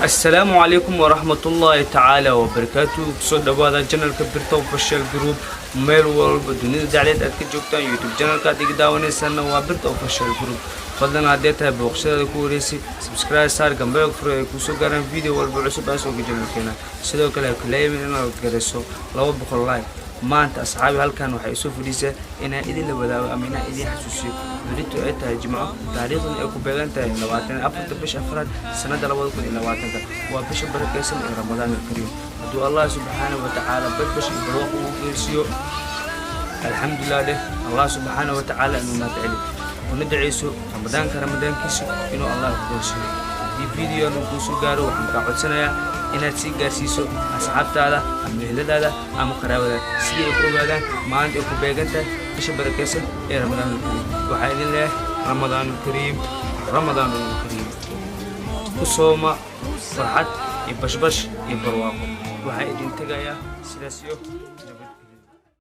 Assalaamu calaykum waraxmatullaahi tacaala wabarakaatu. Kusoo dhawaada channelka Birta Official Group. Meel walba dunida dacleed aad ka joogtaan, YouTube channelka aad iga daawanaysaana waa Birta Official Group. Fadlan, haddee tahay booqashadaada ku wareysay, subscribe saar, gambaleelka furo ay kuusoo gaaraan video walba cusub aan soo channelkeena. Sidoo kale ha kaleemin inaad garayso 200 like maanta. Asxaabi, halkan waxay isoo fadhiisaa inaan idin la wadaago ama inaan idin xasuusiyo berito ay tahay Jimco, taariikhdan ay ku beegan tahay 24-ta bisha afraad, sanadda 2020-ka. Waa bisha barakaysan ee Ramadaan Alkariim. Hadduu Allah subxaanahu watacaala badbash iyo barwaaq uu geersiiyo, alxamdulilah dheh. Allah subxaanahu watacaala inuu mahad celi una daceyso Ramadaanka ramadaankiisa inuu Allah ku geersiiyo. Haddii videoan uu kuusoo gaaro, waxaan kaa codsanayaa inaad sii gaarsiiso asxaabtaada ama ehladaada ama qaraabadaada, si ay ku ogaadaan maanta ay ku beegan tahay bisha barakaysan ee Ramadaanulkariim. Waxaa idin leeyahay Ramadaanulkariim, Ramadaanulkariim. Ku sooma farxad iyo bashbash iyo barwaaqo. Waxaa idin tegayaa sidaas iyo nabad.